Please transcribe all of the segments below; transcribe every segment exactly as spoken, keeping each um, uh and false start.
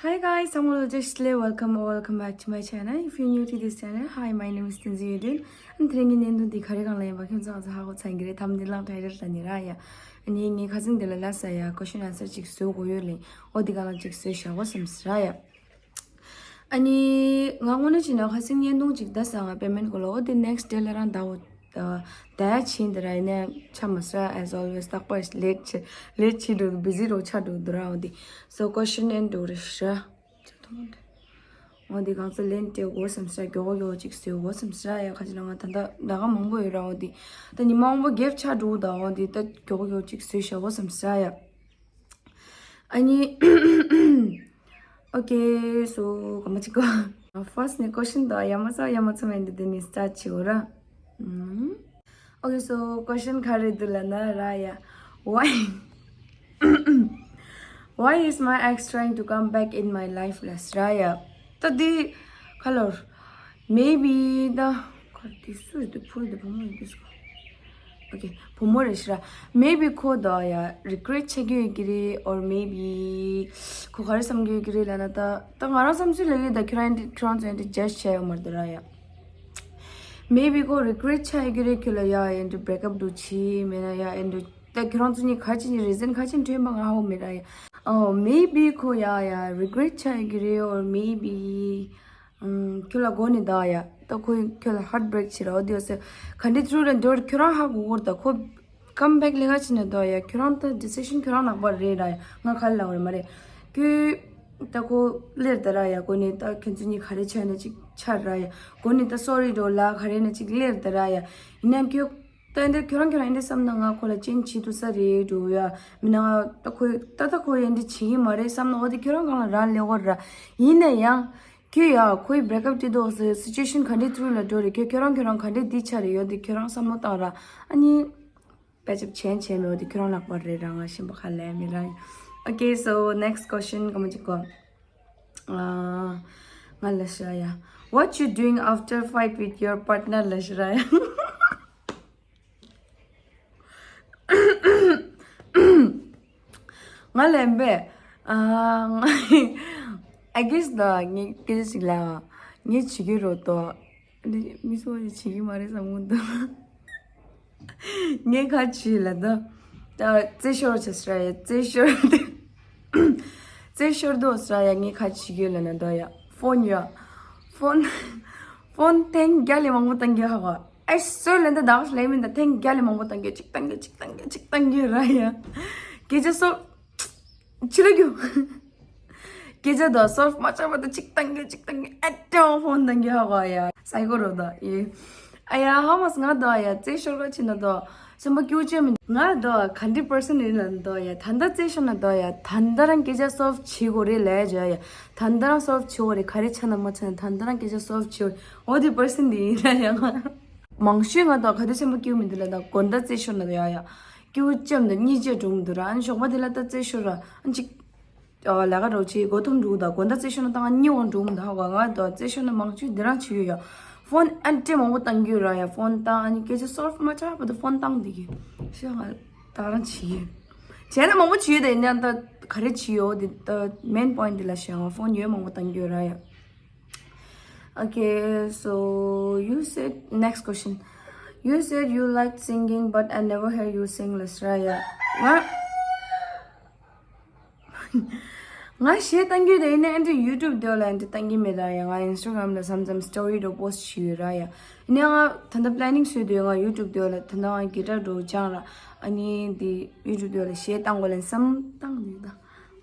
Hi guys, I'm Oloja Shle. Welcome or welcome back to my channel. If you're new to this channel, hi, my name is Tenzin Yudin. And དེ་རིང་གི་བརྙན་ཐུང་འདི་ག་རེ་སྒང་ལ་ཡིན་པ་ཁྱོད་ཚོ་ང་ཚོ་ཧ་གོ་ཚར་གྱི་རེད། ཐམ་ནེལ་ལ་ཊའི་ཊལ་ལ་ནི་ར་ཡ། ཨ་ནི་ངའི་ཁ་སང་འདི་ལ་ལ་ས་ཡ་ཀོ་ཤན་ཨན་སར་ཅིག་བཟོ་དགོས་ཡོད་ལེ། ཨོ་འདི་ག་ལ་ཅིག་བཟོས་བཞག་གོ་བསམ་ས་ར་ཡ། ཨ་ནི་ང་དངོས་གནས་བྱས་ན་ཁ་སང་བརྙན་ཐུང་ཅིག་ད་ས་ང་པེ་མེན་ཊི་གོ་ལ་ཨོ་འདི་ནེག་སི་ཊི་ཌེ་ལ་རང་ད་འོ། ད་ད་ཡ་ཕྱིན་འདི་ར་ཡིན་ནའི་ཆ་མ་ས་as always རྟག་པར་ལེཊ་ཆེ་ལེཊ་ཆེ་འགྲོ་བི་ཟི་རོ་ཆ་འགྲོ་འདི་ར་འོ་འདི། So question and do རེ་ཤ། འོ་འདི་གང་ཚ་ལེན་ཏེ་འོ་སམ་ས་མགྱོགས་མགྱོགས་ཅིག་སོས་འོ་སམ་ས་ཡ་ཁ་ཅིག་ལ་ང་ད་ད་ད་ག་མང་པོ་ཡོད་ར་འོ་འདི། ད་ཉི་མ་མང་པོ་གེབ་ཆ་འགྲོ་ད་འོ་འདི་ད་མགྱོགས་མགྱོགས་ཅིག་སོས་ཤ་འོ་སམ་ས་ཡ། ཨ་ནི། Okay, so ག་མ་ཅིག་གོ། First ནས་ཀོ་ཤན་དང་ཡ་མ་ཚ་ཡ་མ་ཚ་མེད་འདི་དེ་ནས་སི་ཊར་ཊི་བྱེད་འོ་ར། ཨུམ། Okay, so question ག་རེ་འདུག་ལབ་ན་ར་ཡ། Why? Why is my ex trying to come back in my life ལབ་ས་ར་ཡ། ད་འདི་ག་ལོར། Maybe ད་ག་རེ་འདི་སུ་རེད་འདི་ཕོ་རེད་འདི་བུ་མོ་རེད་འདི་སུ། Okay བུ་མོ་རེད་ཤི་ར། Maybe ཁོ་ད་ཡ་རི་གི་རེཊ་བྱེད་ཀྱི་ཡོད་ཀྱི་རེད། Or maybe ཁོ་ག་རེ་བསམ་གྱི་ཡོད་ཀྱི་རེད་ལབ་ན་ད་ད་ང་རང་བསམ་ཚུལ་ལ་ཡོད་ད། ཁྱོད་རང་འདི་ཁྱོད་རང་ཚོ་འདི་ཇ་ཇི་བྱས་ཡོད་མ་རེད་ད་ར་ཡ། Maybe ཁོ་རི་གི་རེཊ་བྱེད་ཀྱི་རེད། ཁྱོད་ལ་ཡ་ཨེ་འདྲ་བྷེ་རེག་ཨབ་འགྲོ་ཆི་མེད་ན་ཡ་ཨེ་འདྲ་ད་ཁྱོད་རང་ཚོ་གཉིས་ག་ཅི་ནི་རི་ཛན་ག་ཅི་འཕྲོད་པ་ང་ཧ་གོ་མེད་ར་ཡ། Oh maybe ཁོ་ཡ་ཡ་རི་གི་རེཊ་བྱེད་ཀྱི་རེད། Or maybe ཨམ། ཁྱོད་ལ་མགོ་ནས་ད་ཡ། ད་ཁོས་ཁྱོད་ལ་ཧརཊ་བྷེ་རེག་བྱེད་ར་འོ་དེ་ཡོད་ཟེར། ག་འདྲ་ཚུལ་ལ་འདོར་ཁྱོད་རང་ཧ་གོ་གོ་ར་ད་ཁོ། ཀམ་བེག་ལེ་ག་ཕྱིན་ན་ད་ཡ་ཁྱོད་རང་ད་ཌི་སི་ཤན་ཁྱོད་རང་ལག་པར་རེད་ར་ཡ། ང་ག་ལ་ལབ་ར་མ་རེད། ཁྱོད། ད་ཁོ་ལེར་ད་ར་ཡ་གོ་ནས་ད་ཁྱོད་ཚོ་གཉིས་ག་རེ་བྱས་ན་ཅིག་ཆར་ར་ཡ། གོ་ནས་ད་སོ་རི་འགྲོ་ལ་ག་རེ་ན་ཅིག་ལེར་ད་ར་ཡ། ཡིན་ན་ཁྱོད། ད་འདི་ཁྱོད་རང་ཁྱོད་རང་འདི་བསམ་ན་ང་ཁོ་ལ་ཅན་བྱེད་ཐུབ་ས་རེད་འགྲོ་ཡ། མིན་ན་ང་ད་ཁོས་ད་ད་ཁོ་ཡ་འདི་བྱེད་ཀྱི་མ་རེད་བསམ་ན་འོ་དེ་ཁྱོད་རང་གང་ལ་རང་ལེ་བོར་ར། ཡིན་ན་ཡང་། ཁྱོད་ཡ་ཁོའི་བྷེ་རེག་ཨབ་དེ་དོག་སི་སི་ཅུ་ཨེ་ཤན་ག་འདྲའི་ཚུལ་ལ་འགྲོ་རེད། ཁྱོད་ཁྱོད་རང་ཁྱོད་རང་ག་འདྲའི་འདི་ཆ་རེད་ཡོད་འདི་ཁྱོད་རང་བསམ་བློ་བཏང་ར། ཨ་ནི་པེ་ཅབ་ཆེན་ཆེན་མེད་འོ་འདི་ཁྱོད་རང་ལག་པར་རེད་ར། ང་ཤེས་པ་ཁ་ལས་མི་ར། Okay, so next question ག་མ་ཅིག་གོ། ང་ལ་ཤ་ཡ། What you doing after fight with your partner ལ་ཤ་ར་ཡ། ང་ལན་པས། ཨ། ང་I guess ད་ངས་སྐད་ཆ་ཞིག་ལབ་ཨ། ངས་བྱེད་ཀྱི་རོ་ཏོ། འདི་མི་སུ་བ་ཞིག་བྱེད་ཀྱི་མ་རེད་བསམ་གྱི་འདུག་ངས་ཁ་བྱེད་ལ་ད། ད་རྩེ་ཤོར་བྱས་ས་ར་ཡ་རྩེ་ཤོར་དེ། རྩེ་ཤོར་དོ་ས་ར་ཡ་ངས་ཁ་བྱེད་ཀྱི་ལ་ན་ད་ཡ། ཕོན་ཡ། ཕོན། ཕོན་ཐེངས་བརྒྱ་ལས་མང་པོ་བཏང་གི་ཧ་གོ། ཨེ་སོ་ལན་ད་ད་ལས་མིན་ད་ཐེངས་བརྒྱ་ལས་མང་པོ་བཏང་གི་གཅིག་བཏང་གི་གཅིག་བཏང་གི་གཅིག་བཏང་གི་ར་ཡ། སྐད་ཆ་སོ། ཕྱི་ལ་རྒྱུ། སྐད་ཆ་དོ་སོལ་བ་མ་ཆགས་པ་དང་གཅིག་བཏང་གི་གཅིག་བཏང་གི་ཨེ་ཏོ་ཕོན་བཏང་གི་ཧ་གོ་ཡ། སའི་གོ་རོ་དོ་ཡེ། ཨ་ཡ་ཧ་མ་སི་ང་དོ་ཡ་རྩེ་ཤོར་ག་ཕྱིན་ན་དོ། སེམས་པ་སྐྱོ་ཅན་མི་ང་དོ་ག་འདྲི་པར་སན་ཡིན་ན་དོ་ཡ་ད་ལྟ་རྩེ་ཤོར་ན་དོ་ཡ་ད་ལྟ་རང་སྐད་ཆ་སོལ་བྱེད་དགོས་རེད་ལས་བྱ་ཡ། ད་ལྟ་རང་སོལ་བྱེད་དགོས་རེད། ག་རེ་ཆ་ན་མ་ཆ་ན་ད་ལྟ་རང་སྐད་ཆ་སོལ་བྱེད་དགོས་རེད། འོ་དེ་པར་སན་དེ་ཡིན་ན་ཡང་། མང་ཤོས་ང་དང་ག་དུས་སེམས་པ་སྐྱིད་མི་འདུག་ལ་དང་དགོང་དག་རྩེ་ཤོར་ན་ཡ་ཡ། སྐྱིད་ཅམ་དང་གཉིད་ཅེ་འགྲོ་མི་འདུག་ར། ཨ་ནི་ཞོགས་པ་དེ་ལ་ད་རྩེ་ཤོར་ར། ཨ་ནི་ཅིག་ཨ་ལས་ཀ་རོགས་བྱེད་གོ་ཐུམ་འགྲོ་དང་དགོང་དག་རྩེ་ཤོར་ན་ད་ང་གཉིད་འོང་འགྲོ་མི་འདུག་ཧ་གོ། ང་དང་རྩེ་ཤོར་ན་མང་ཤོས་འདི་རང་བྱེད་ཡོད་ཡ། ཕོན་ཨ་ནི་ཏྲེ་མང་པོ་བཏང་གི་ཡོད་ར་ཡ། ཕོན་བཏང་ཨ་ནི་སྐད་ཆ་སོལ་བ་མ་ཆགས་བར་དུ་ཕོན་བཏང་བསྡད་ཀྱི། ཤི་ང་ད་རང་བྱེད་ཀྱི། བྱས་ན་མང་པོ་བྱེད་ཡོད་དེ་ཡིན་ན་ད་ག་རེ་བྱེད་ཡོད་དེ་ད་མེན་པོ་ཡིན་དེ་ལ་ཤི་ང་ཕོན་ཡོད་མང་པོ་བཏང་གི་ཡོད་ར་ཡ། Okay, so you said, next question. You said you liked singing, but I never hear you sing ལ་ས་ར་ཡ། ང་ང་གཞས་བཏང་རྒྱུ་དེ་ཡིན་ན་ཨེ་འདྲ་ཡུ་ཊུབ་དེ་ལ་ཨེ་འདྲ་བཏང་གི་མེད་ར་ཡ། ང་ཨིན་སི་ཊ་གྷ་རམ་ལ་མཚམས་མཚམས་སི་ཊོ་རི་འདྲ་པོ་སི་ཊི་བྱེད་ཡོད་ར་ཡ། ཡིན་ན་ང་ད་ལྟ་པི་ལེ་ནིང་བཟོས་འདུག་ང་ཡུ་ཊུབ་དེ་ལ་ད་ལྟ་ང་གི་ཊར་འདྲ་སྦྱངས་ར། ཨ་ནི་འདི་ཡུ་ཊུབ་དེ་ལ་གཞས་བཏང་དགོས་ལ་བསམ་བཏང་འདུག་ད།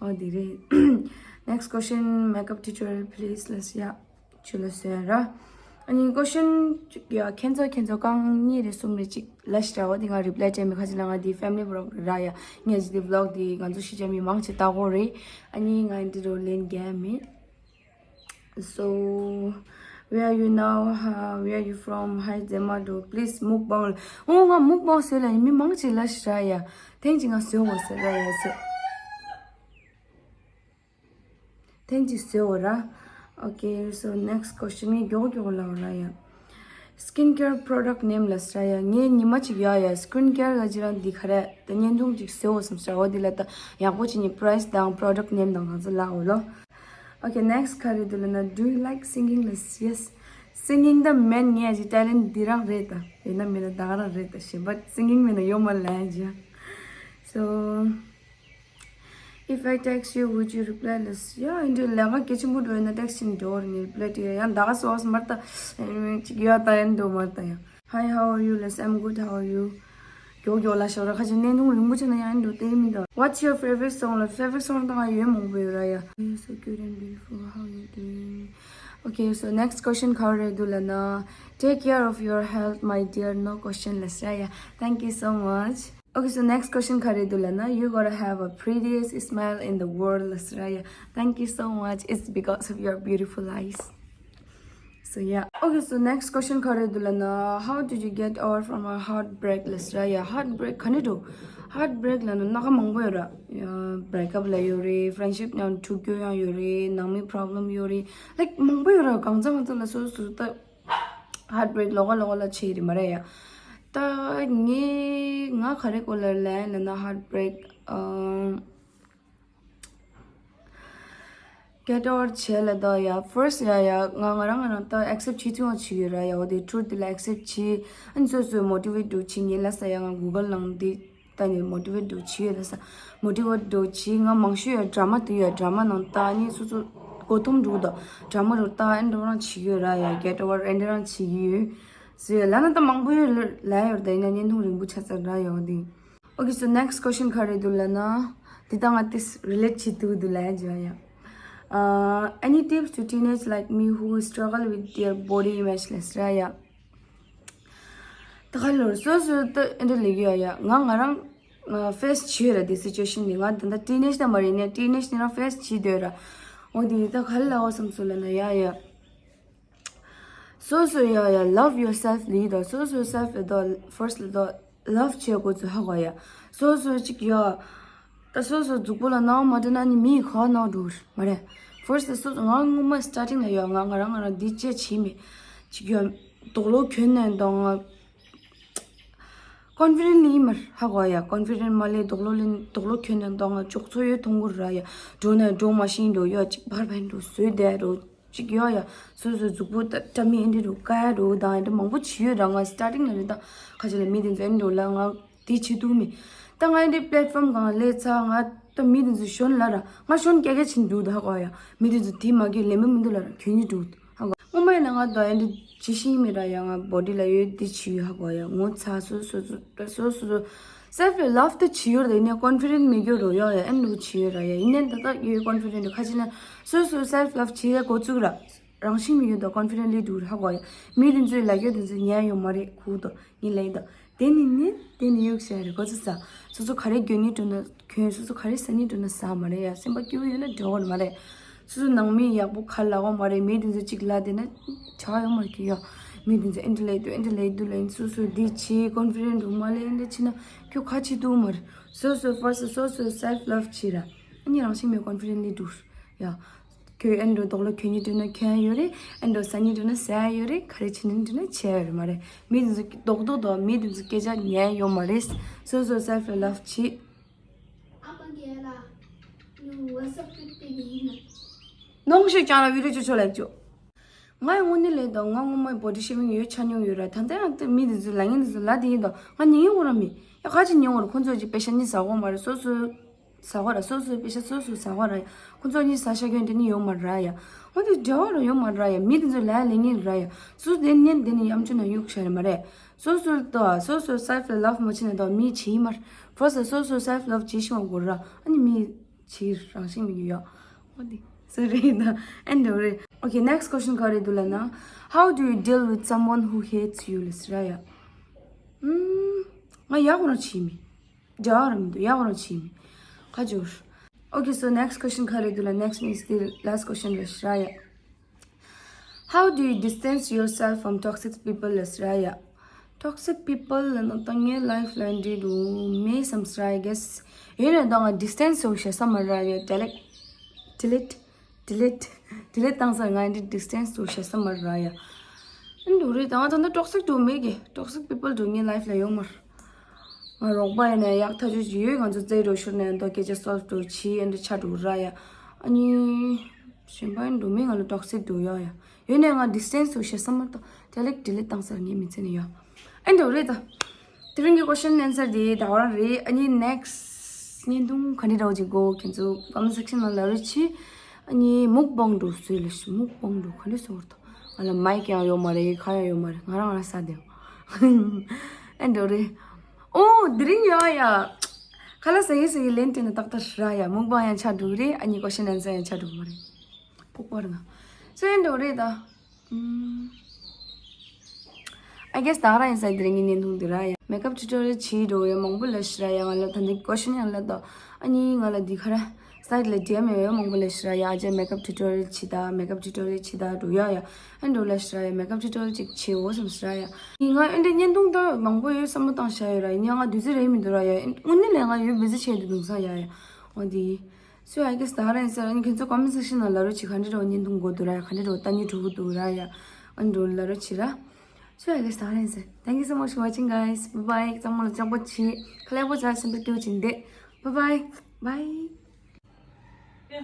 འོ་འདི་རེད། Next question, makeup tutorial please ལ་ཡ། ཆུ་ལ་སོན་ར། ཨ་ནི་ཀོ་ཤན་ཅིག་ཡ་ཁྱེད་ཚོ་ཁྱེད་ཚོ་རྐང་གཉིས་རེ་གསུམ་རེ་ཅིག་ལ་ཤི་ར་བ་འདི་ང་རི་པི་ལེ་སྤྲད་མེད། ཁ་ཅིག་ལ་ང་འདི་ཕེ་མི་ལི་བི་ལོག་ར་ཡ། ངས་ཅིག་འདི་བི་ལོག་འདི་ང་ཚོ་ཤི་ཅ་མི་མང་ཆེ་ལྟ་གོ་རེད། ཨ་ནི་ང་འདི་རུ་ལེན་རྒྱ་མེད། So where are you now? Where are you from? Hi Zema do. Please mukbang. ཨོ་ང་མུག་བང་ཟེར་ལ་ཡིན་མི་མང་ཆེ་ལ་ཤི་ར་ཡ། ཐེངས་ཅིག་ང་ཟོས་འོ་ཟེར་ར་ཡ་ཟེར། ཐེངས་གཅིག་བཟོས་འོ་ར། Okay, so next question ངས་མགྱོགས་མགྱོགས་ལབ་ར་ཡ། Skin care product name ལ་ས་ཡ། ངས་ཉི་མ་གཅིག་ཡ་ཡ་skin care ག་ཅི་རང་འདི་ག་རེ་ད་བརྙན་ཐུང་གཅིག་བཟོས་འོ་བསམ་ས་འོ་འདི་ལ་ད་ཡག་པོ་ཅིག་ནི་price དང་product name དང་གང་ཚ་ལ་འོ་ལོ། Okay, next ག་རེ་འདུག་ལབ་ན, do you like singing? ལབ། Yes, singing ད་མེད། ངའི་ཨ་ཅེ་talent འདི་རང་རེད་ད། ཡོད་ན་མེད་ན་ད་ག་རང་རེད་ད་ཞེས། But singing མེད་ན་ཡོད་མ་རེད་ལབ་ཡ་ཅེ། So if I text you, would you reply? ལབ། ཡ་ཨེ་འདྲ་ལས་ཀ་གལ་ཆེན་པོ་འགྲོ་ཡོད་ན་text བྱས་ནས་འགྲོ་བར་ངས་reply བྱེད་ཡ། ཡང་ད་ག་སོགས་མར་ད་ཅིག་ཡོད་ད་ཡིན་འདུག་མར་ད་ཡང་། Hi, how are you? ལབ། I'm good, how are you? མགྱོགས་མགྱོགས་ལབ་ཤོག་ར། ཁ་ཅིག་གནད་དོན་རིང་པོ་བྱས་ན་ཡང་འགྲོ་དེ་མི་འདུག What's your favorite song? ལབ། Favorite song ད་ང་ཡོད་མང་པོ་ཡོད་ར་ཡ། You're so cute and beautiful, how you doing? Okay, so next question ག་རེ་འདུག་ལབ་ན, take care of your health, my dear, no question. ལབ་ར་ཡ། Thank you so much. Okay, so next question ག་རེ་འདུག་ལབ་ན, you gotta have a prettiest smile in the world. ལབ་ར་ཡ། Thank you so much. It's because of your beautiful eyes. So yeah. Okay, so next question ག་རེ་འདུག་ལབ་ན, how did you get over from a heartbreak? ལབ་ར་ཡ། Heartbreak ག་ནས་འགྲོ། Heartbreak ལབ་ན་སྣ་ཁ་མང་པོ་ཡོད་ར་ཡ། Breakup ལབ་ཡོད་རེད། Friendship ནང་འཁྲུག་རྒྱུ་ཡང་ཡོད་རེད། ནང་མི་problem ཡོད་རེད། Like མང་པོ་ཡོད་ར། གང་ཚ་གང་ཚ་ལ་སོ་སོ་ད་heartbreak ལོགས་ཀ་ལོགས་ཀ་ལ་བྱེད་རེད་མ་རེད་ཡ། ད་ངས་ང་ག་རེ་སྐོར་ལ་ལབ་ན་ན་heartbreak ཨམ། Get over བྱས་ལ་ད་ཡ། First ཡ་ཡ་ང་ང་རང་ང་རང་ད་accept བྱེད་ཐུབ་ཡོང་བྱེད་ཡོད་ར་ཡ། འོ་དེ་truth དེ་ལ་accept བྱེད། ཨ་ནི་སོ་སོ་motivate འགྲོ་བྱེད། ངས་ལབ་ས་ཡ་ང་Google ནང་འདི་ད་ནི་motivate འགྲོ་བྱེད་ཡོད་ལབ་ས། Motivate འགྲོ་བྱེད། ང་མང་ཤོས་ཡ་drama དེ་ཡ། Drama ནང་ད་ཨ་ནི་སོ་སོ་གོ་ཐུམ་འགྲོ་ད་drama རུ་ད་ཨ་ནི་འགྲོ་རང་བྱེད་ཡོད་ར་ཡ། Get over ཨ་ནི་རང་བྱེད་ཡོད་ཟེར་ཡ་ལབ་ན་ད་མང་པོ་ཡོད་ལ་ཡོད་ར། ད་ཡིན་ན་བརྙན་ཐུང་རིང་པོ་ཆགས་ཚར་ར་ཡ། འོ་དེ། Okay, so next question ག་རེ་འདུག་ལབ་ན། འདི་དང་ང་ཏིས་relate བྱེད་ཐུབ་འདུག་ལབ་ཡ་ཅེ་ཡ། Uh, any tips to teenage like me who struggle with their body image? ལབ་ར་ཡ། ད་ག་ལོར་སོ་སོ་ད་ཨེ་འདྲ་ལས་ཡ་ཡ། ང་ང་རང་ཨ་face བྱས་ར་འདི་situation འདི། ང་ད་ལྟ་teenage ད་མ་རེད་ནས། Teenage ནི་རང་face བྱེད་འདོད་ར། འོ་དེ་ད་ག་ལ་འོ་བསམ་སོང་ལབ་ན་ཡ་ཡ། སོ་སོ་ཡ་ཡ་love yourself ལི་དོ། སོ་སོ་self ལ་དོ་first ལ་དོ་love བྱེད་དགོས་ཚུལ་ཧ་གོ་ཡ། སོ་སོ་ཅིག་ཡ། ད་སོ་སོ་གཟུགས་པོ་ལ་སྣང་བ་མ་འདྲ་ན་ནི་མིའི་ག་སྣང་འགྲོ་མ་རེད། First སོ་སོ་ང་སྔོན་མ་starting ལ་ཡ་ང་ང་རང་ང་རང་འདི་བྱེད་བྱེད་མེད་ཅིག་ཡ། དོག་ལོ་གྱོན་ནས་དང་ང་confident ལི་མར་ཧ་གོ་ཡ། Confident མ་ལས་དོག་ལོ་ལི་དོག་ལོ་གྱོན་ནས་དང་ང་ཅོག་ཚོ་ཡོད་མཐོང་གི་ར་ཡ། འགྲོ་ནས་འགྲོ་མ་ཤེས་འགྲོ་ཡ། ཅིག་བར་བར་འགྲོ་བཟོས་བསྡད་འགྲོ། ཅིག་ཡོད་ཡ། སོ་སོའི་གཟུགས་པོ་ད་བཀྲ་མི་ཨེ་འདྲ་རུ་དཀར་རུ་དང་ཨེ་འདྲ་མང་པོ་བྱེད་ཡོད་ར། ང་starting ལ་རེད་ད་ཁ་ཆེ་ལ་མི་དེ་ཚོ་ཨེ་འདྲ་ལ་ང་དེ་བྱེད་ཐུབ་མེད། ད་ང་ཨེ་འདྲ་platform སྒང་ལས་ཚ་ང་ད་མི་དེ་ཚོ་གཞོན་ལ་ར། ང་གཞོན་སྐད་སྐད་ཕྱིན་འདུག་ད་ཧ་གོ་ཡ། མི་དེ་ཚོ་དེ་མ་གི་ལེ་མི་མི་འདུག་ལ་ར་གྱོན་ནི་འདུག་ཧ་གོ། སྔོན་མ་ཡིན་ན་ང་ད་ཨེ་འདྲ་བྱེད་ཤེས་མེད་ར་ཡ། ང་body ལ་ཡོད་དེ་བྱེད་ཡོད་ཧ་གོ་ཡ། ངོ་ཚ་སོ་སོ་སོ་སོ་སོ། Self love ད་བྱེད་ཡོད་རེད། ཡིན་ནའི་confident མེད་རྒྱུ་རོ་ཡོད་ཡ། ཨེ་འདྲ་བྱེད་ཡོད་ར་ཡ། ཡིན་ནའི་ད་ལྟ་ཡོད་confident ཁ་ཆེ་ན་སོ་སོ་self love བྱེད་ཡ་འགོ་བཙུགས་ར། རང་བཞིན་མི་ཡོད་དོ། Confident ལི་འགྲོ་ར་ཧ་གོ་ཡ། མི་དེ་ཚོའི་ལ་རྒྱ་དེ་ཚོ་ཉན་ཡོད་མ་རེད་ཁུག་དོ་ངི་ལེ་དོ། དེ་ནི་ནི་དེ་ནི་ཡུག་ཤ་རེ་གོ་ཚོ་ས། སོ་སོ་ག་རེ་གྱོན་ནི་འགྲོ་ན་གྱོན། སོ་སོ་ག་རེ་ཟ་ནི་འགྲོ་ན་ཟ་མ་རེད་ཡ། སེམས་པ་སྐྱིད་པོ་ཡོད་ན་འདྲ་བོ་མ་རེད། སོ་སོ་ནང་མི་ཡག་པོ་ག་ལ་གོ་མ་རེད། མི་དེ་ཚོ་གཅིག་ལ་དེ་ན་ཆ་ཡོད་མ་རེད་ཡ། མི་དེ་ཚོ་ཨེ་འདྲ་ལས་དུ་ཨེ་འདྲ་ལས་དུ་ལ་ཡིན། སོ་སོ་འདི་བྱེད་confident འགྲོ་མ་ལས་ཨེ་འདྲ་བྱེད་ན་ཁྱོད་ག་བྱེད་ཐུབ་མ་རེད། སོ་སོ་first སོ་སོ་self love བྱེད་ར། ཨ་ནི་རང་བཞིན་མེད་confident ལི་འགྲོ་ཡ། ཁྱོད་ཨེ་འགྲོ་དོག་ལོ་གྱོན་ནི་འགྲོ་ན་གྱོན་ཡོད་རེད། ཨེ་འགྲོ་ཟ་ནི་འགྲོ་ན་ཟ་ཡོད་རེད། ག་རེ་བྱེད་ནི་འགྲོ་ན་བྱེད་ཡོད་རེད་མ་རེད། མི་དེ་ཚོ་རྡོག་རྡོག་རྡོག་མི་དེ་ཚོ་སྐད་ཆ་ཉན་ཡོད་མ་རེད། སོ་སོ་self love བྱེད། ཨ་ཕ་རྒན་ལགས། ནུ་WhatsApp ཀྱི་སྟེང་ཡིན་ན། ནོང་ཤེས་ཀྱང་ལ་video ཅོ་ཅོ་ལེགས་ཅོ། ང་ཡི་དངོས་གནས་ལས་དང་ང་སྔོན་མ་body shaming ཡོད་ཆ་མྱོང་ཡོད་ར། ད་ལྟ་ཡང་ལྟ་མི་དེ་ཚོ་ལ་ངན་དེ་ཚོ་ལ་དེ་ཡིན་དོ། ང་ཉན་ཡོང་ར་མི་ཡ། ག་ཅི་ཉན་འོར་ཁོང་ཚོ་ཅི་པེ་ཤ་ནི་ཟ་གོ་མ་རེད། སོ་སོ་ཟ་གོ་ར། སོ་སོའི་པེ་ཤ་སོ་སོ་ཟ་གོ་ར། ཁོང་ཚོ་ནི་ཟ་ཤ་གྱོན་དེ་ནི་ཡོད་མ་ར་ཡ། ཁོང་དེ་འདྲ་བ་ར་ཡོད་མ་ར་ཡ། མི་དེ་ཚོ་ལ་ལེ་ངན་ར་ཡ། སོ་སོ་དེ་ནི་དེ་ནི་ཡམ་ཆུ་ན་ཡུག་ཤ་རེད་མ་རེད། སོ་སོ་ལ་དོ་སོ་སོ་self love མ་བྱེད་ན་དོ་མི་བྱེད་མར། First སོ་སོ་self love བྱེད་ཤེས་པ་དགོས་ར། ཨ་ནི་མི་བྱེད་རང་བཞིན་མི་ཡོད། འོ་དེ་སོ་རེད་ད་ཨེ་འདྲ་རེད། Okay, next question ག་རེ་འདུག་ལབ་ན། How do you deal with someone who hates you? ལབ་ཟེར་ཡ། ཨུམ། ང་ཡག་པོ་རང་བྱེད་མི། འདྲ་བ་རང་མི་འདུག་ཡག་པོ་རང་བྱེད་མི། ཁ་སྦྱོར། Okay, so next question ག་རེ་འདུག་ལབ། Next means the last question རེད་ཟེར་ཡ། How do you distance yourself from toxic people? ལབ་ཟེར་ཡ། Toxic people ལབ་ན་ད་ངའི་life ལ་འདྲི་འདུག་མེད་བསམ་ཟེར་ཡ། I guess ཡོད་ན་ད་ང་distance ཡོང་ཤེས་ས་མ་ར་ཡ། Delete, delete, delete, delete བཏང་ས། ང་འདི་distance ཡོང་ཤེས་ས་མ་ར་ཡ། ཨ་འདུག་རེད། ད་ང་ད་ནི་toxic འདུག་མེད་གི། Toxic people འདུག་ངའི་life ལ་ཡོང་མར། ང་རོགས་པ་ཡིན་ན་ཡག་ཐག་ཆོད་ཅིག་ཡོད། ང་ཚོ་རྩེ་འགྲོ་ཤོར་ནས་ད་སྐད་ཆ་solve འགྲོ་ཆི་ཨ་འདྲ་ཆ་འགྲོ་ར་ཡ། ཨ་ནི། གཞན་པ་ཡིན་འགྲོ་མི་ང་ལ་toxic་འགྲོ་ཡ་ཡ། ཡོད་ནས་ང་distance་དུ་བཤད་བསམ་མ་ཐག་delete delete་བཏང་ཟེར་ངས་མི་ཚེ་ནས་ཡ། ཨེ་འགྲོ་རེད་ད། དེ་རིང་གི་question answer་དེ་ད་བར་རེད། ཨ་ནི་next་བརྙན་ཐུང་ག་འདྲ་འདྲ་བོ་ཅིག་དགོས་ཁྱེད་ཚོ་comment section་ནང་ལབ་རོགས་གྱིས། ཨ་ནི་mukbang་འགྲོ་སུས་ལ་ཤི་mukbang་འགྲོ་ག་འདྲ་སོང་བར་དོ། ང་ལ་mic་ཡང་ཡོད་མ་རེད། ག་ཡང་ཡོད་མ་རེད། ང་རང་ང་རང་ཟ་བསྡད། ཨེ་འགྲོ་རེད། ཨོ་དེ་རིང་ཡ་ཡ། ཁ་ལག་ཟ་ཡི་ཟ་ཡི་ལན་སྤྲད་ན་ཏག་ཏག་ར་ཡ། mukbang་ཡང་ཆགས་འགྲོ་གི་རེད། ཨ་ནི་question answer་ཡང་ཆགས་འགྲོ་གི་མ་རེད། ཕོག་པར་ང་། སོ་ཡིན་འགྲོ་རེད་ད། ཨུམ། I guess་ད་ར་ཡིན་ས་དེ་རིང་གི་བརྙན་ཐུང་འདི་ར་ཡ། makeup tutorial་བྱེད་འགྲོ་ཡ་མང་པོ་ལ་ཤི་ར་ཡ། ང་ལ་ད་འདི་question་ཡང་ལ་ད། ཨ་ནི་ང་ལ་འདི་ག་ར་side་ལ་D M་ཡོད་ཡ་མང་པོ་ལ་ཤི་ར་ཡ། ཨ་ཅེ་makeup tutorial་བྱེད་ད་makeup tutorial་བྱེད་ད་འགྲོ་ཡ་ཡ། ཨ་འགྲོ་ལ་ཤི་ར་ཡ། makeup tutorial་ཅིག་བྱེད་འོ་བསམ་ཤི་ར་ཡ། ཡིན་ང་ཨེ་འདྲ་བརྙན་ཐུང་ད་མང་པོ་ཡོད་བསམ་བློ་བཏང་བཞག་ཡོད་ར། ཡིན་ཡང་ང་དུས་ཚོད་རེད་མི་འདུག་ར་ཡ། དངོས་གནས་ལས་ང་ཡོད་busy་བྱས་འདུག་དུང་ས་ཡ་ཡ། འོ་འདི། So I guess་ད་ར་ཡིན་ས་ར་ནི་ཁྱེད་ཚོ་comment section་ནང་ལབ་རོགས་གྱིས། ག་འདྲ་འདྲ་བོ་བརྙན་ཐུང་དགོས་འདུག་ར་ཡ། ག་འདྲ་འདྲ་བོ་ལྟ་སྙིང་བྲོ་གི་འདུག་ར་ཡ། ཨ་འདྲ་བོ་ལབ་རོགས་གྱིས་ར། So I guess་ད་ར་ཡིན་ས། Thank you so much for watching, guys. Bye bye. གཙང་མ་ལ་ལྕགས་པོ་བྱེད། ཁ་ལས་པོ་བྱ་སེམས་པ་སྐྱོ་ཅིང་བསྡད། Bye bye. Bye. ཡ།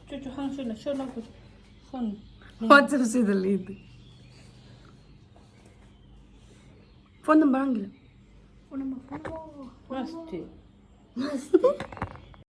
ཅོ་ཅོ་ཧང་ཤོད་ན་ཤོད་ལ་གོ་ཧོན། WhatsApp་སུ་དུ་ལི་དུ། Phone number་རང་གི་ལ། Phone number, phone number. Must. Must.